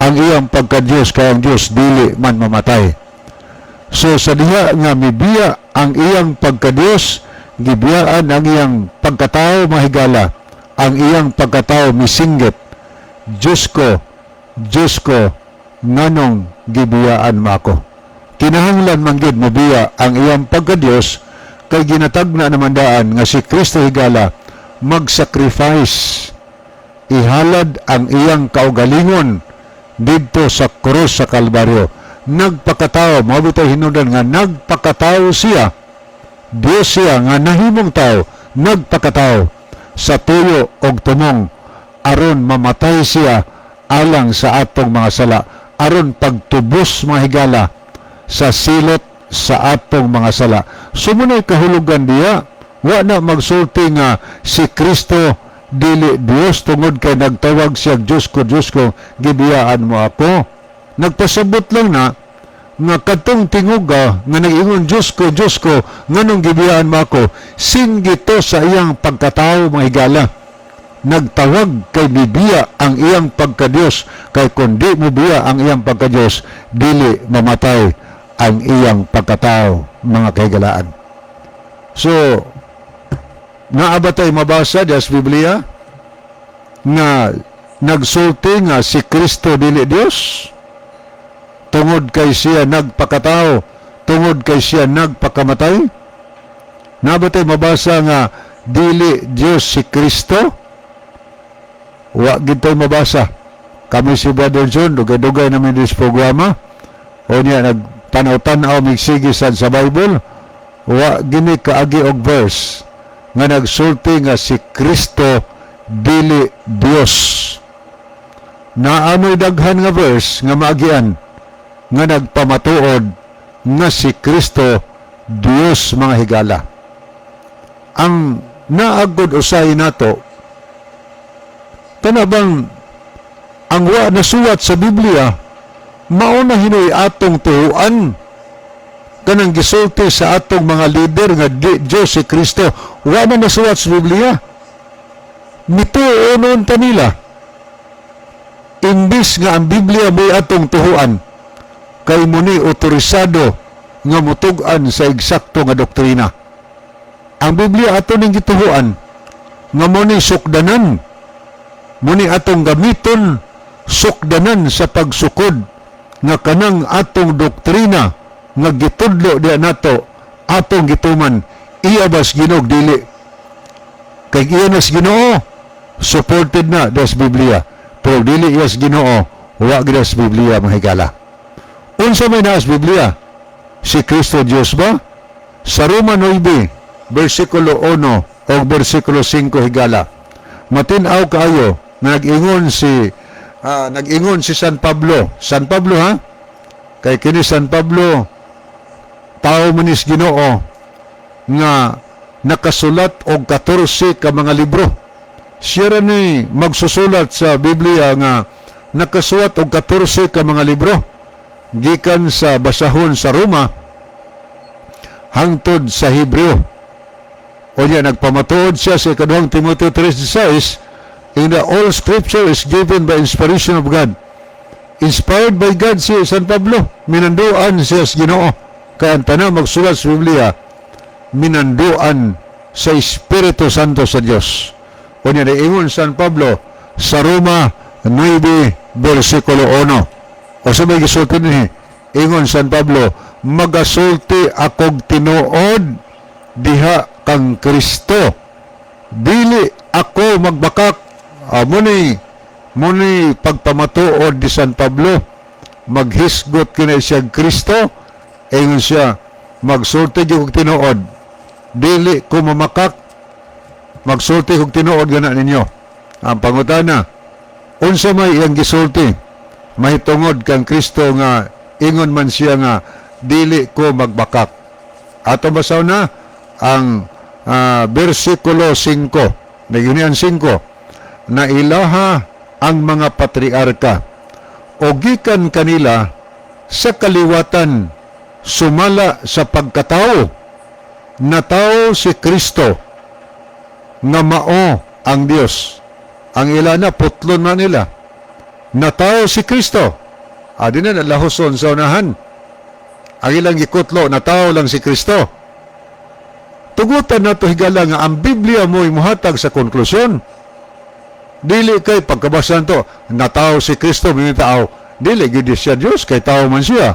ang iyang pagka-Diyos, kay ang Diyos dili man mamatay. So sa diha nga mibiya ang iyang pagka-Diyos, gibiyaan ang iyang pagkatao, mga higala. Ang iyang pagkatao misinggit, "Diyos ko, Diyos ko, nganong gibiyaan mo ako?" Kinahanglan man gyud mobiya ang iyang pagka-Diyos kay ginatagna naman daan nga si Kristo, higala, mag-sacrifice, ihalad ang iyang kaugalingon didto sa krus sa Kalbaryo. Nagpakatao, mao bitay hinungdan nga nagpakatao siya. Dios siya nga nahimong tao, nagpakatao sa tuyo og tumong aron mamatay siya alang sa atong mga sala, aron pagtubos, mga higala, sa silot sa atong mga sala. So muna'y kahulugan diya, wa na magsulti nga si Kristo dili Dios tungod kay nagtawag siya, "Diyos ko, Diyos ko, gibiyaan mo ako." Nagpasabot lang na nga kadtong tinguga nga nag-ingon, "Diyos ko, Diyos ko, nganong gibiyaan mo ako?" singgito sa iyang pagkatao, mga higala. Nagtawag kay bibiya ang iyang pagkadiyos, kay kung di mo biya ang iyang pagkadiyos, dili mamatay ang iyang pagkatao, mga kahigalaan. So naa ba tay mabasa diya sa Biblia nga nagsulti nga si Kristo dili Dios tungod kay siya nagpakatao, tungod kay siya nagpakamatay? Naa ba tay mabasa nga dili Dios si Kristo? Wa gid tay mabasa. Kami si Brother John, dugay-dugay namin this programa o niya nagtanaw-tanaw mig sige sad sa Bible, wa gini kaagi og verse nga nagsulti nga si Kristo dili Dios. Naa moy daghan nga verse nga maagian nga nagpamatuod nga si Kristo Dios, mga higala. Ang naagod usay nato, kana bang ang wa nasuwat sa Biblia mao na hinoy atong tuhuan, kanang gisulti sa atong mga leader nga di Diyos si Kristo, wa na nasuwat sa Biblia, mituo noon ta nila imbis nga ang Biblia mo'y atong tuhuan kay muni otorisado nga mutug-an sa eksakto nga doktrina. Ang Biblia ato ning gituhuan nga mo ni sukdanan, muni atong gamiton sukdanan sa pagsukod nga kanang atong doktrina nga gitudlo diya nato atong gituman, iya bas Ginoo, dili. Kay iya nas Ginoo, supported na das Biblia, pero dili iya sa Ginoo, wa gid sa Biblia, mga higala. Unsa may naa sa Biblia? Si Kristo Dios ba? Sa Roma 9 versikulo 1 o versikulo 5, higala, matin-aw kaayo nga nag-ingon si San Pablo. San Pablo ha. Kay kini San Pablo, tao man is Ginoo nga nakasulat og 14 ka mga libro. Siya ra ni magsusulat sa Biblia nga nakasulat og 14 ka mga libro gikan sa basahon sa Roma hangtod sa Hebreo. O niya, nagpamatuod siya sa ikaduhang Timoteo 3:16 in the all scripture is given by inspiration of God. Inspired by God si San Pablo. Minanduan siya sa Ginoo. Kaya ang tanang magsulat sa Biblia, minanduan sa Espiritu Santo sa Dios. O niya, ingon San Pablo sa Roma 9, versikulo 1. O sa may gisulti niya, ingon San Pablo, "Magasulti akog tinuod diha kang Kristo. Dili ako magbakak." Muni pagpamatuod di San Pablo, maghisgot kini siya Kristo, ingon siya, "Magsulti gyud kog tinuod. Dili ko mamakak, magsulti kog tinuod gana ninyo." Ang pangutana, unsa may iyang gisulti mahitungod kang Kristo nga ingon man siya nga dili ko magbakak? Ato basaw na ang versikulo 5. Nagunian 5 na ilaha ang mga patriarka o gikan kanila sa kaliwatan sumala sa pagkatao, natao si Kristo nga mao ang Dios. Ang ila na putlon na nila. Natao si Kristo. Adi na nalahuson sa unahan. Ang ilang gikutlo, natao lang si Kristo. Tugutan na to, higala, nga ang Biblia mo muhatag sa konklusyon. Dili kay pagkabasa to, natao si Kristo, may tao. Dili gid siya Dios kay tao man siya.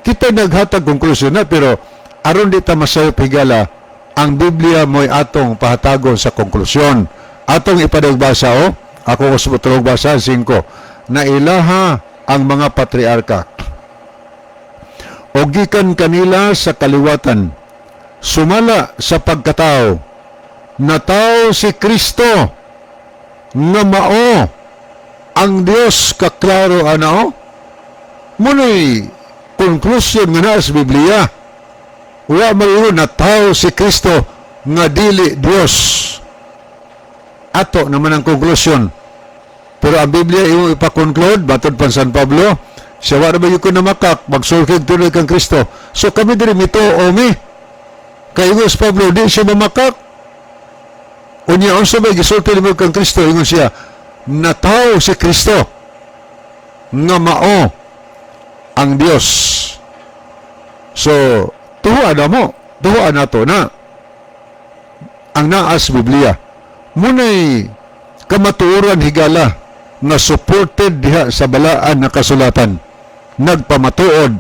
Kita naghatag konklusyon na, pero aron di ta masayop, higala, ang Biblia mo'y atong pahatagon sa konklusyon. Atong ipadagbasa o, ako ko sa basa 5, na ilaha ang mga patriarka. O gikan kanila sa kaliwatan, sumala sa pagkatao, natao si Kristo nga mao ang Dios. Kaklaro ana. Muna'y conclusion nga naa sa Biblia. Wa mayo natao si Kristo nga dili Dios. Ato naman ang konklusyon. Pero ang Biblia imo ipa-conclude, batod pa San Pablo, siya wa na ba ko namakak, magsulkig tuloy kang Kristo. So kami diri mituo mi. Kay ingon si Pablo, di siya mamakak. Unya, unsa may gisulti nimo kang Kristo? Ingon siya, natao si Kristo nga mao ang Dios. So, tuwa na mo, tuwa na to na ang naas Biblia. Muna'y kamatuoran, higala, nga supported diha sa balaan na kasulatan. Nagpamatuod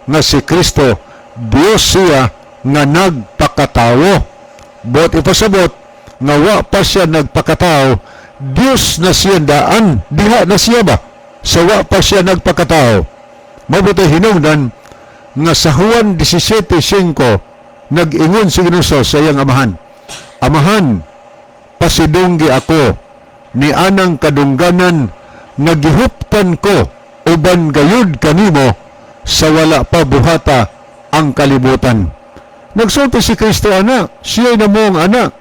nga si Kristo, Dios siya nga nagpakatawo. Bot ipasabot nga wa pa siya nagpakatao, Dios na siya daan, diha na siya ba? Sa wa pa siya nagpakatao. Mabuti hinungdan nga sa Juan 17:5 nag-ingon si Ginoo sa iyang amahan, "Amahan, pasidunggi ako ni anang kadungganan nga gihuptan ko uban gayud kanimo sa wala pa buhata ang kalibutan." Nagsulti si Kristo ana, siya'y namong ana.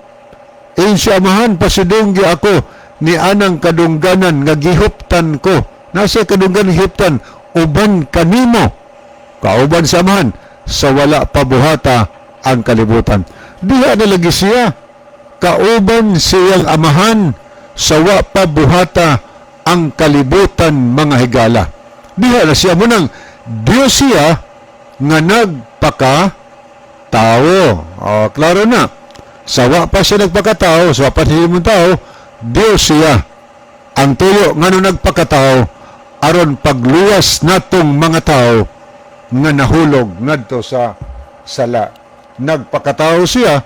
Ingon siya, "Amahan, pasidunggi ako ni anang kadungganan nga gihuptan ko." Nasa kadungganan gihuptan uban kanimo, kauban sa amahan, sa wala pa buhata ang kalibutan. Diha na lagi siya, kauban siyang amahan sa wa pa buhata ang kalibutan, mga higala. Diha na siya munang Diyos siya nga nagpaka tao. O, klaro na. Sa wa pa siya nagpakatao, sa wa pa siya mong tao, Diyos siya. Ang tuyo ngano nagpakatao, aron pagluwas natong mga tao nga nahulog ngadto sa sala. Nagpakatao siya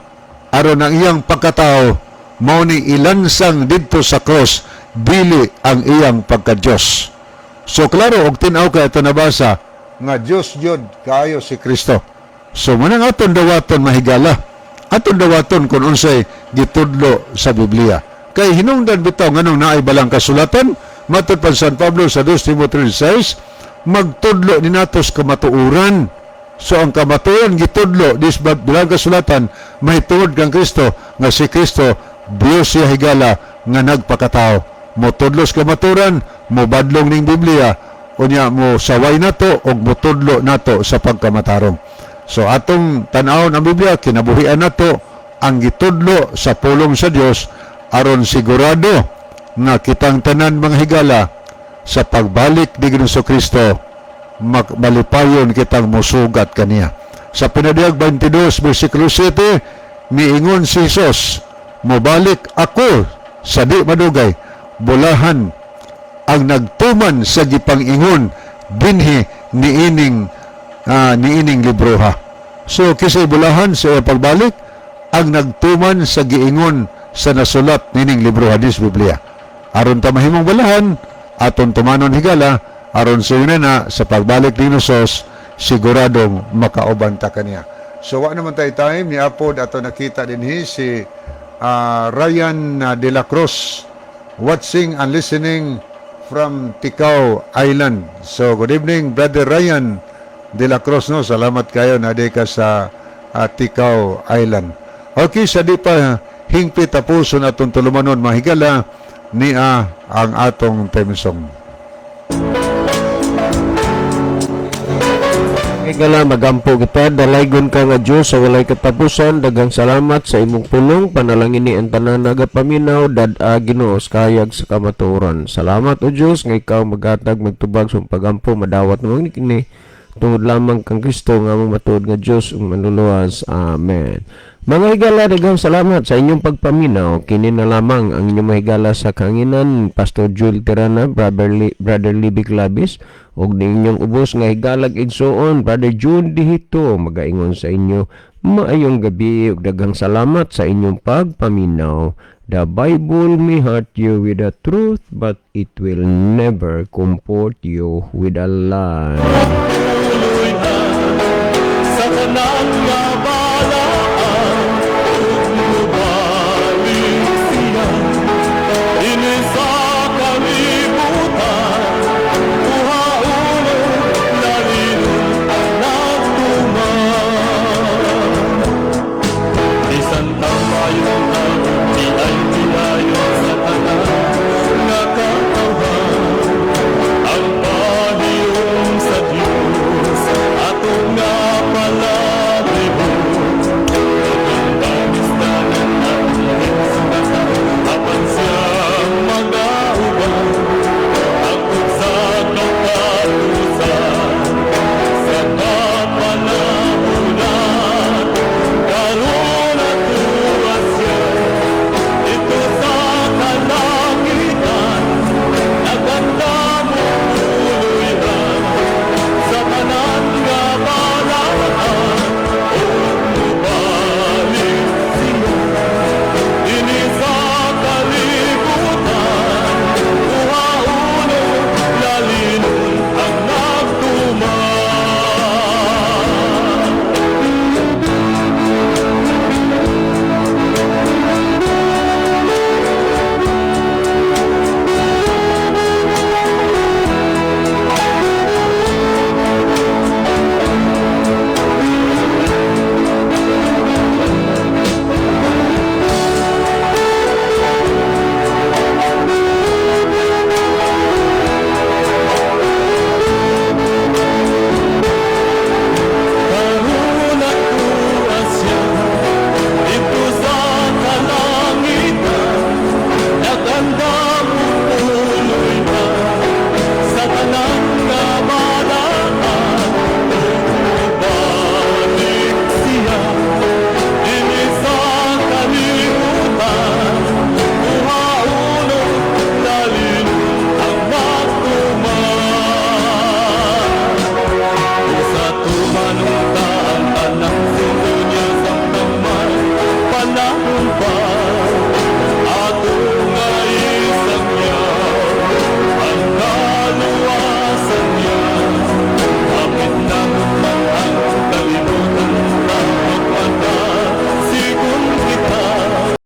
aron ang iyang pagkatao mao ni ilansang didto sa cross, dili ang iyang pagka-Diyos. So klaro og tin-aw kay ato nabasa nga Diyos gyud kaayo si Kristo. So manang aton dawaton, mahigala. Aton dawaton kung unsay gitudlo sa Biblia. Kay hinungdan bitaw nganong naay balang kasulatan, matud pa San Pablo sa 2 Timoteo 6, Magtudlo ni nato sa kamatuoran. So ang kamatuoran gitudlo dis bilang kasulatan mahitungod kang Kristo, nga si Kristo Dios siya higala nga nagpakatao. Motudlo sa kamatuoran, mobadlong ning Biblia, unya mo saway nato og motudlo nato sa pagkamatarong. So atong tan-awon ang Biblia, kinabuhian nato ang gitudlo sa pulong sa Dios aron sigurado nga kitang tanan, mga higala, sa pagbalik ni Ginoong Kristo malipayon kitang musugat kaniya. Sa Pinadiyag 22 versikulo 7, miingon si Jesus, "Mobalik ako sa di madugay, bulahan ang nagtuman sa gipang-ingon dinhi niining libroha." So kisay bulahan sa iyang pagbalik? Ang nagtuman sa giingon sa nasulat nining libroha, dis Biblia. Aron ta mahimong bulahan, aton tumanon, higala, aron sa na sa pagbalik ni Jesus siguradong makauban ta kaniya. So wa naman tayo time ni apod ato nakita dinhi si Ryan De La Cruz, watching and listening from Ticao Island. So good evening, Brother Ryan De La Cruz, no. Salamat kayo na ka sa Ticao Island. Okay, sa di pa hingpit tapuson atong tulumanon, mahigala, niya ang atong theme song. Higala, magampo kita. Dalaygon ka nga Dios sa walay katapusan, daghang salamat sa imong pulong. Panalangin ni ang tanan nagapaminaw, dad-a, Ginoo, sa kayag sa kamatuoran. Salamat, o Dios, nga ikaw magatag, magtubag sa pagampo, madawat mo kini tungod lamang kang Kristo nga among matuod nga Dios ug manluluwas. Amen. Mga higala, daghang salamat sa inyong pagpaminaw. Kini na lamang ang inyong mahigala sa kanginan, Pastor Joel Tirana, Brother Libby Clavis, ug ninyong ubos nga higalag igsuon, Brother June Dihito, magaingon sa inyo, maayong gabi ug daghang salamat sa inyong pagpaminaw. The Bible may hurt you with the truth, but it will never comfort you with a lie. Sa tanan nga